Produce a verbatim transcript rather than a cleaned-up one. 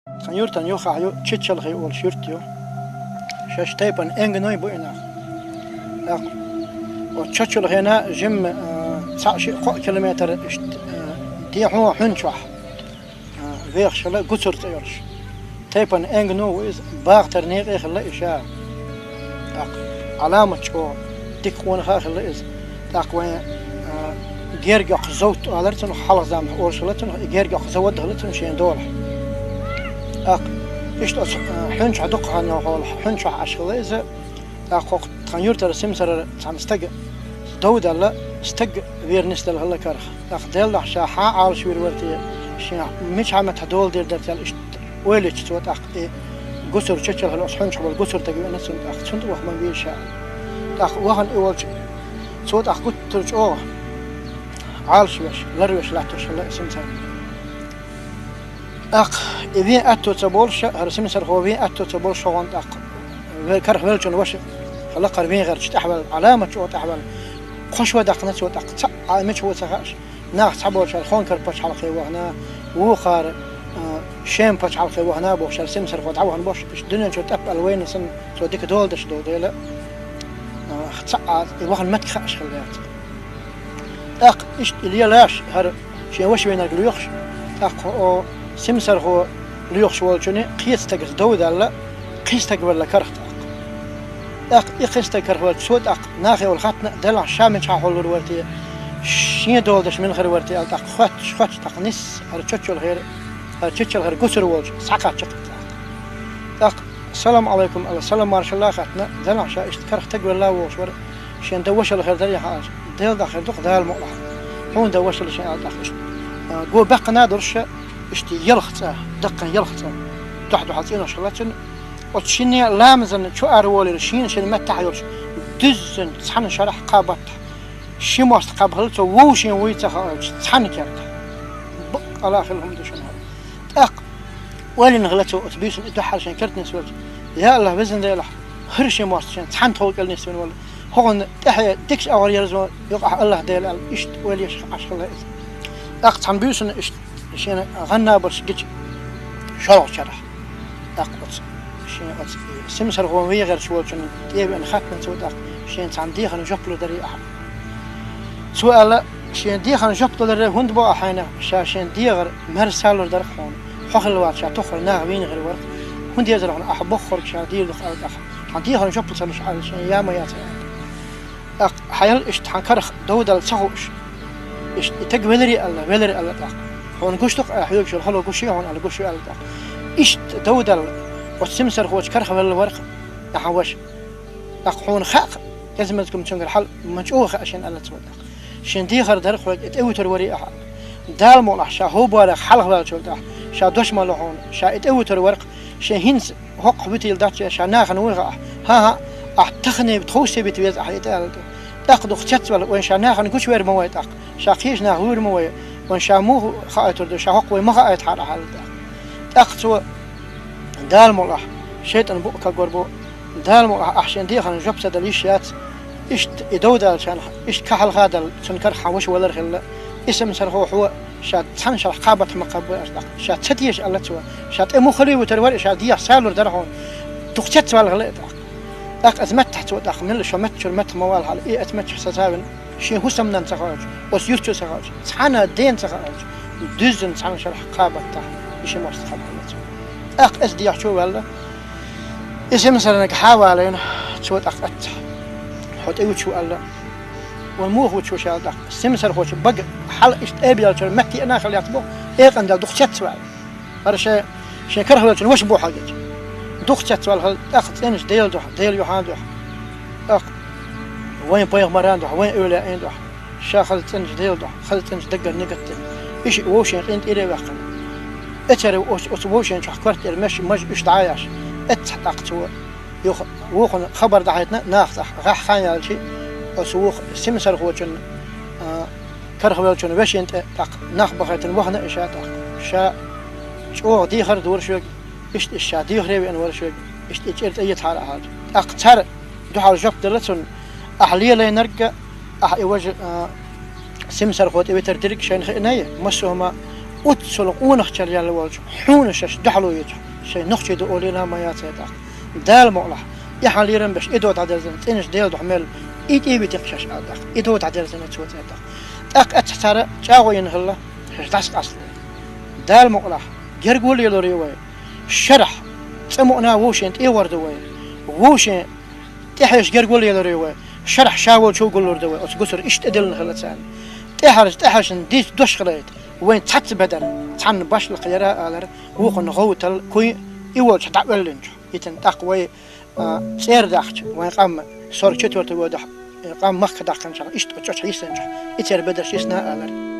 Тхан юртан юххьехь ю Чечалхи олуш юрт ю. Шаьш тайпана Энгной бу и нах. ТӀаккха оцу Чечалхина жимма, а, цхьаъ шиъ кхоъ километр иштта, а, дехьо хьуьнчохь, а, вехаш хилла Гуцур цӀе йолуш. Тайпана Энгну ву иза, бахтар некъе хилла и ша. ТӀаккха Ӏаламат чӀогӀа дика къонах а хилла иза. ТӀаккха вайн, а, гергахь зовт алар цунах, хьалха заманахь олуш хилла цунах, и гергахь завод а хилла цунах шен долахь. ТӀаккха иштта оцу, а, хьуьнчохь дукха хан йохула, хьуьнчохь Ӏаш хилла иза. ТӀаккха хӀокху тхан юьртара Симсарара цхьана стага дов даьлла, стаг вер нисделла хилла карах. ТӀаккха деллахь ша хьан Ӏалаш вийр вара те, шен мичахь меттахь дола дийр дара те аьлла, иштта ойла йича цо тӀаккха и Гуцур Чечалхина оцу хьуьнчохь волу Гуцур стаг веана цунна тӀаккха, цунна тӀе ваха ма вийр ша аьлла. ТӀаккха вахана и волчу, цо тӀаккха гуттар а чӀогӀа Ӏалаш веш, ларвеш латтош хилла и Симсар. ТӀаккха и вен аьтто ца болуш, хӀара Симсархо вен аьтто ца болуш хӀокхунна тӀаккха, ве-, карах веллачун ваша, хьалакхара вен гӀерташ тӀаьхьаваьлла, Ӏаламат чӀогӀа тӀаьхьаваьлла, кхо шо даьккхина цо тӀаккха, цхьаъ а мича ву ца хаьаш, нах цхьаболчара Хонкар пачхьалкхе вахана, вукхара, а, Шема пачхьалкхе вахана бохуш, хӀара Симсархо дӀавахана бохуш, иштта дуьнен чуьра тӀап аьлла вайна санна, цо дика дола деш долу дела, а, цхьаъ а и вахана меттиг хаьаш хилла яц. ТӀаккха иштта и лелаш, хӀара шен ваша вийнарг лоьхуш, тӀаккха о Симсархо лоьхуш волчунна кхечу стагах дов даьлла, кхин стаг велла карах тӀаккха. ТӀаккха и кхин стаг карах велча, цо тӀаккха нахе волу хаттана а делахь, ша мичахь хьуллур вара те, шен дола деш мила хир вара те аьлла, тӀаккха хоьттуш, хоьттуш тӀаккха нисса хӀара Чечалхера, хӀара Чечалхера Гуцур волчу схьакхаччакх тӀаккха. ТӀаккха «Салам Ӏалайкум» аьлла, салам маршалла а хаьттина, делахь ша иштта карах стаг велла а вогӀуш вара, шен дан вашалла хир дара яхьа аьлча, Делан дуьхьа хир ду-кх, Дала мукъалахь. Хьуна дан вашалла шен аьлла тӀаккха иштта. А, го баьккхина а долуш ша, иштта ялх цӀа, даккхана ялх цӀа, дуьхь-дуьхьал цӀенош хилла цуьнан. Оцу шинне а ламазан чу ара волийра шена шен меттахь а йолуш, дуьззина цхьана шарахь кхаа баттахь. Ши мостагӀ кхаба хилла цо, вовшийн вуй ца хаьа аьлча, цхьана керта. Бакъ ала хилла хӀума ду шуна хӀара. ТӀаккха ойла йина хилла цо оцу буьйсанна и дуьххьара шен керта нисвелча: «Я АллахӀ, Везан Делахь, хӀара ши мостагӀ шен цхьана тхов кӀел нисвина волу, хӀокхунна тӀаьхье дикачу агӀор ерзо йо-кх ахь, АллахӀ Дела», аьлла, иштта ойла еш Ӏаш хилла иза. ТӀаккха цхьана буьйсанна иштта шена гӀан-набарш гича шолгӀачарахь. ТӀаккха оцу шен оцу Симсархо вен гӀерташ волчунна тӀе а веана хаттина цо тӀаккха, шен цхьана дехарна жоп лур дарий ахьа. Цо аьлла: «Шен дехарна жоп даларе хӀунда бо ахь хьайна, ша шен дегӀар мерза салур дара-кх хьуна. Хьо хилла вац ша тоххара наха вийна хир вара-кх. ХӀун дезара хьуна ахь боххург ша дийр ду-кх?» аьлла тӀаккха. Цхьана дехарна жоп ца луш аьлла, шен я ма яц аьлла. ТӀаккха хьайла иштта хьан карах дов даьлла ца хууш, иштта и таг веларий аьлла, веларий аьлла тӀаккха. Хьуна гуш ду-кх, ахь хьоьгуш йолу хало гуш ю хьуна аьлла, гуш ю аьлла тӀаккха. Иштта дов даьлла, оцу Симсархочу карах велла вара-кх ахьа ваша. ТӀаккха хьуна хаьа-кх, кӀезмазгум цуьнгара хьал ма чӀогӀа хаьа шена аьлла цо тӀаккха. Шен дехар дара-кх хьоьга, и тӀе вуьтур варий ахьа. Дала мукъалахь, ша хӀобарех хьалха ваьллачул тӀаьхьа, ша дош ма ло хьуна, ша и тӀе вуьтур вара-кх, шен хӀинца хӀоккхах вуьтийла дац, ша нахана вуй хаьа. ХӀан-хӀа, ахь тахане тховсе вита веза ахьа и тӀе аьлла тӀе. ТӀаккха дукха цецваьлла, вайн ша нахана гучувер ма вай тӀаккха, ша кхечу наха вуьйр ма вай, вайн ша муха хаийтур ду, ша хӀокху вай ма хаийтахьара ахьа аьлла тӀаккха. ТӀаккха цо Дала мукъалахь, шайтӀан букъ кагор бу, Дала мукъалахь, ахь шен дехарна жоп ца дала йиш яц, иштта и дов даьллачарна, иштта кхин хьалха а даьлла, цуьнан карах хьан ваша валар хилла, и Симсархо хьо ша цхьана шарахь кхаа баттахь ма кхаба аьлла тӀаккха. Ша ца теша аьлла цо, ша тӀе муха хилий вуьтур вара, ша дехьа салур дара хьуна, дукха цецваьлла хилла и тӀаккха. ТӀаккха иза меттахь цо тӀаккха, милла шо меттачуьра меттах ма валахьара, и оцу меттахь сацавина, шен хӀусамнана ца хаьлча, оцу юьртачу ца хаьлча, цхьана а дена ца хаьлча, дуьззина цхьана шарахь кхаа баттахь и ши мостагӀ кхаба хилла цо. ТӀаккха оцу дехьа чу а ваьлла, и Симсарниг хьа а валийна, цо тӀаккха эццахь: «Хьо тӀе вуьтуш ву», аьлла. «Вай муха вуьтуш ву?» аьлла тӀаккха. Симсархочун бага хьала иштта тӀе а баьллачуьра метта а хилла яц боху, экъан дала дукха цецваьлла. ХӀара шен, шен карах веллачун ваша бу хьагича. Дукха цецваьлла хилла, тӀаккха цӀеначу Делан дуьхьа, Делан юьхьан дуьхьа. ТӀаккха вайн пайхамаран дуьхьа, вайн эвлаяийн дуьхьа. Ша хаза цӀеначу Делан дуьхьа, хаза цӀеначу даггара нигат дина. И шиъ вовшийн къинтӀера а ваьккхина. Эцара оцу, оцу вовшийн чохь квартира меш, маж уьш дӀа а еш. Эццахь тӀаккха цо юха вукхунна хабар дӀахьаьйтина, наха тӀаккха гӀеххьа хан яьлча, оцу вукху Симсархочун, а, карах веллачун вешин тӀе тӀаккха нах бахийтина вахана и ша тӀаккха. Ша чӀогӀа дехар а дора шоьга, иштта и ша дехаре веана вара шоьга, иштта и чӀир тӀеэцахьара ахьа аьлча. ТӀаккха цара дуьхьал жоп делла цунна: «Ахь лелийнарг а, ахь и важа, а, Симсархо тӀе витар дерг шайна хиънай, массо а хӀума Оццул къонахчалла яьлла волча хьона шаьш дуьхьало йича, шоай нохчий да олийла ма яцай тӀаккха. Дала мукъалахь, эхь-лерам беш, и дов дӀадерзийна, цӀенача Даьла духьа мел, и тӀе а витийла шаьш, аьлла тӀаккха. И дов дӀадерзийна цо цӀен тӀаккха. ТӀаккха эцца цар чӀагӀо йина хилла, шаьш дӀасакъастале. Дала мукъалахь, герга лелар вай. Шарахь, цӀа мукъана вовшийн тӀехьа вар да вай. Вовшийн тӀехьашка герга лелар вай. Шарахь ша волча гуллур да вай. Оцу гуцар иштта тӀедиллина хилла царна. ТӀехьарча тӀехьашна дийца дош хилийта, вайн цхьацца бедар, цхьанна башхалла яр алар, вукхунна гӀовтал, куй, и волча дӀаоьллинчу. Итан тӀаккха вай, а, цӀера дахча, вайн къам сорок четвёртого годахь, э, къам махка дахканчахь, иштта оцу чӀочу йиссинчахь, и церан бедарш йисна алар.